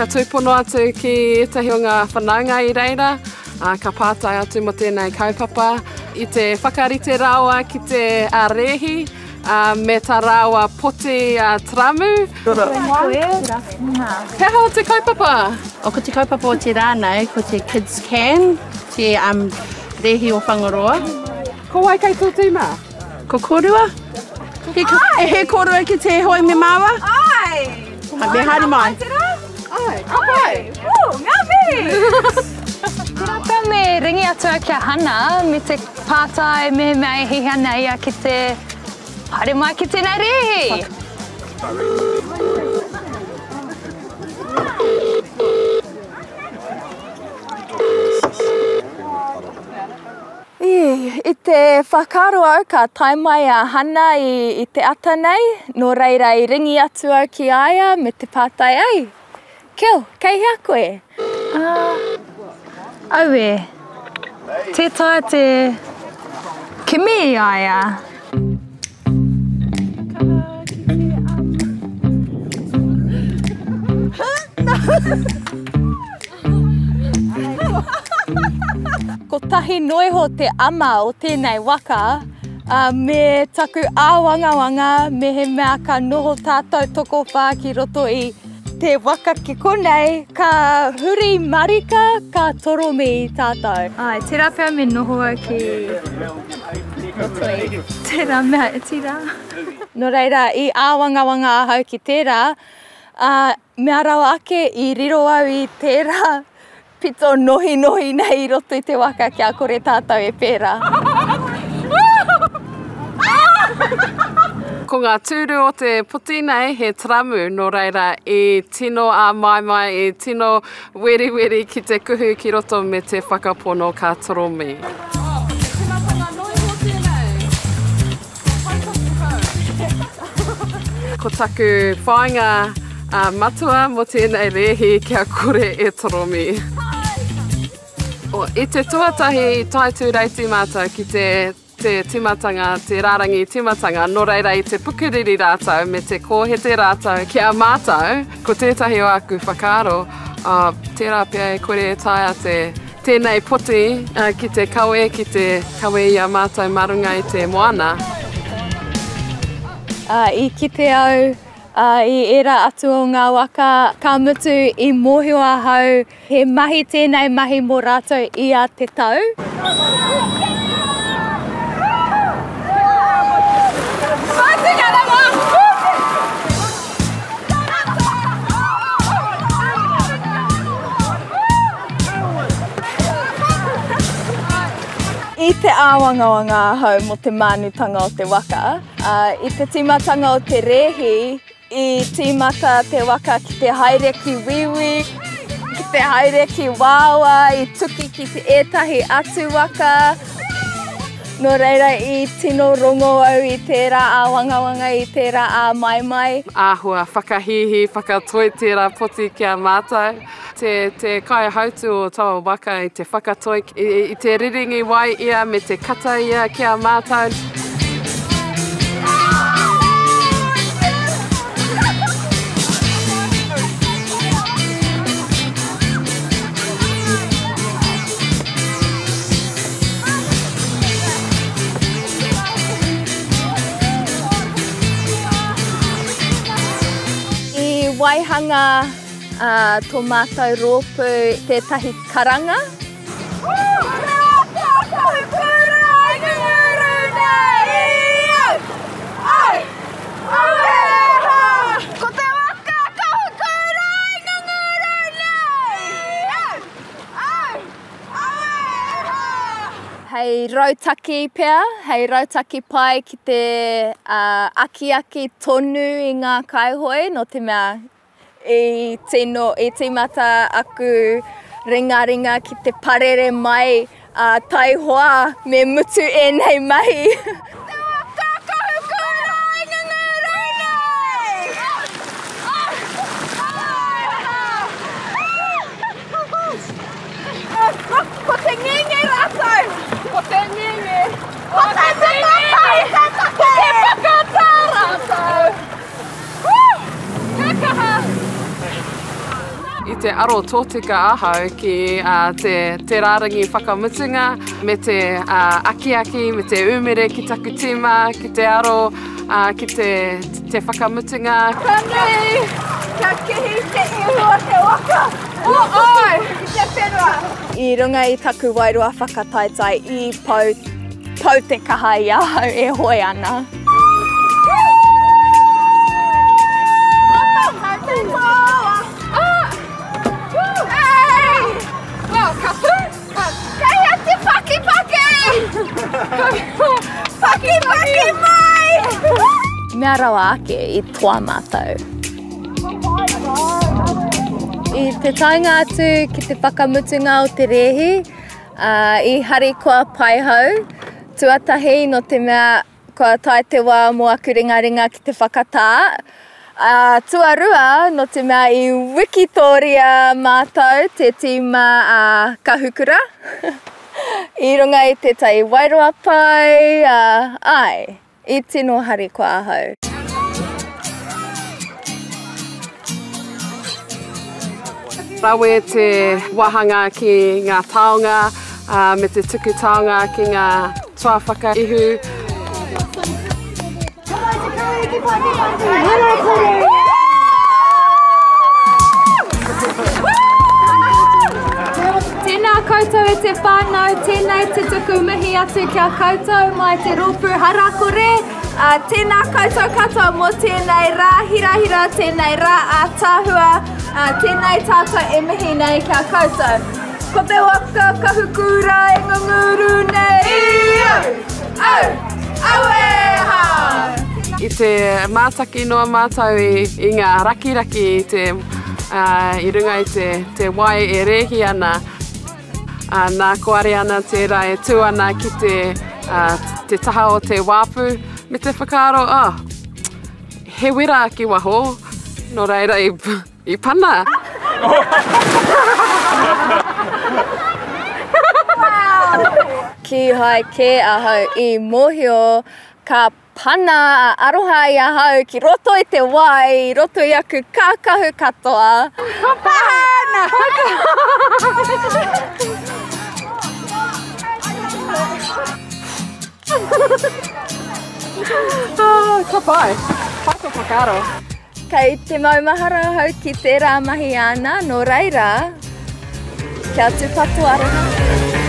Ka tūpono atu ki ētahi o ngā whanaunga i reira, ā, ka pātai atu mō tēnei kaupapa. I te whakarite rāua ki te rēhi, ā, me tā rāua poti taramu. He aha te kaupapa? O, ko te kaupapa o te rā nei, ko te Kids Can, te um, rēhi o Whangaroa. Ko wai kei tō tīma? Ko kōrua? He, he kōrua ki te hoe me māua? Ai! Me haere mai. Ai, ka pai! Ooh, ngā mihi! Tērā pea me ringi atu au ki a Hana me te pātai mehemea e hiahia ana ia ki te haere mai ki tēnei rēhi. I te whakaaro au ka tae mai a Hana i te ata nei, nō reira i ringi atu au ki a ia me te pātai, Ei, Kel, kei hea koe? Auē, tē taea te kimi i a ia. Kotahi noa iho te ama o tēnei waka, ā, me taku āwangawanga mehemea ka noho tātou tokowhā ki roto i te waka ki konei, ka huri marika, ka toromi i tātou. Āe, tērā pea me noho au ki roto i tērā mea iti rā. Nō reira, i āwangawanga ahau ki tērā, ā, Mea rawa ake i riro au i tērā pito nohinohi nei i roto i te waka kia kore tātou e pērā. Ko ngā tūru o te poti nei he taramu, nō reira i tino āmaimai, i tino weriweri ki te kuhu ki roto me te whakapono ka toromi. Ko taku whāinga matua mō tēnei rēhi kia kore e toromi. I te tuatahi i tae tūreiti mātou ki te te tīmatanga, te rārangi tīmatanga, nō reira i te pukuriri rātou me te kōhete rātou ki a mātou, ko tētahi o aku whakaaro, tērā pea e kore e taea te Tēnei poti ki te kawe, ki te kawe i a mātou mā runga i te moana. I kite au i ērā atu o ngā waka, ka mutu i mōhio ahau he mahi tēnei mahi mō rātou ia te tau. I te āwangawanga ahau mō te mānutanga o te waka. I te tīmatanga o te rēhi, i tīmata te waka ki te haere ki Wīwī, ki te haere ki Wāwā, i tuki ki ētahi atu waka. Nō reira i tino rongo au i tērā āwangawanga, i tērā āmaimai. Āhua whakahīhī, whakatoi tērā poti ki a mātou. Te, te kaihautu o taua waka i te whakatoi, i, i te riringi wai ia me te kata ia ki a mātou. I waihanga tō mātou rōpū tētahi karanga. Hei rautaki pea, hei rautaki pai ki te akiaki tonu i ngā kaihoe, nō te mea i tino, i tīmata aku ringaringa ki te parere mai, ā, taihoa me mutu ēnei mahi. Te waka kahukura i ngunguru nei! Ko te ngenge rātou! Ko te ngenge! Ko te whakatā! Ko te whakatā rātou! Ka kaha! I te aro tōtika ahau ki te, te rārangi whakamutunga me te akiaki, me te umere ki taku tīma, ki te aro ki te, te whakamutunga. Ka nui, kia kihi te ihu o te waka. Oh, oi! Ki te whenua. I runga i taku wairua whakataetae i pau, pau te kaha i ahau e hoe ana. Kei hea te pakipaki? Pakipaki mai! Mea rawa ake i toa mātou. I te taenga atu ki te whakamutunga o te rēhi, i harikoa pai hau, tuatahi nō te mea Kua tae te wā mō aku ringaringa ki te whakatā. Ā, tuarua, nō te mea i wikitōria mātou te tīma a Kahukura i runga i tētahi wairua pai, ā, āe, i tino harikoa ahau. Rawe te wāhanga ki ngā taonga me te tuku taonga ki ngā toa whakaihu. Tēnā koutou e te whānau, tēnei te tuku mihi atu ki a koutou mai te rōpū Harakore. Ā, tēnā koutou katoa mō tēnei rā hirahira, tēnei rā ātaahua, ā, tēnei tātou e mihi nei ki a koutou. Ko te waka kahukura e ngunguru nei, au, au, aue hā! I te mātaki noa mātou i, i ngā rakiraki i te, ā, i runga i te, te wai e rēhi ana. Ā, nā, ko Ariana tērā e tū ana ki te, ā, te taha o te wāpu, me te whakaaro, oh, he wera ki waho, nō reira i, i pana. Kīhai kē ahau i mōhio ka Pana a Aroha i ahau ki roto i te wai, i roto i aku kākahu katoa. Pana! Oh, ka pai. Pai tō whakaaro. Kei te maumahara ahau ki tērā mahi āna, nō reira, kia tūpato Aroha.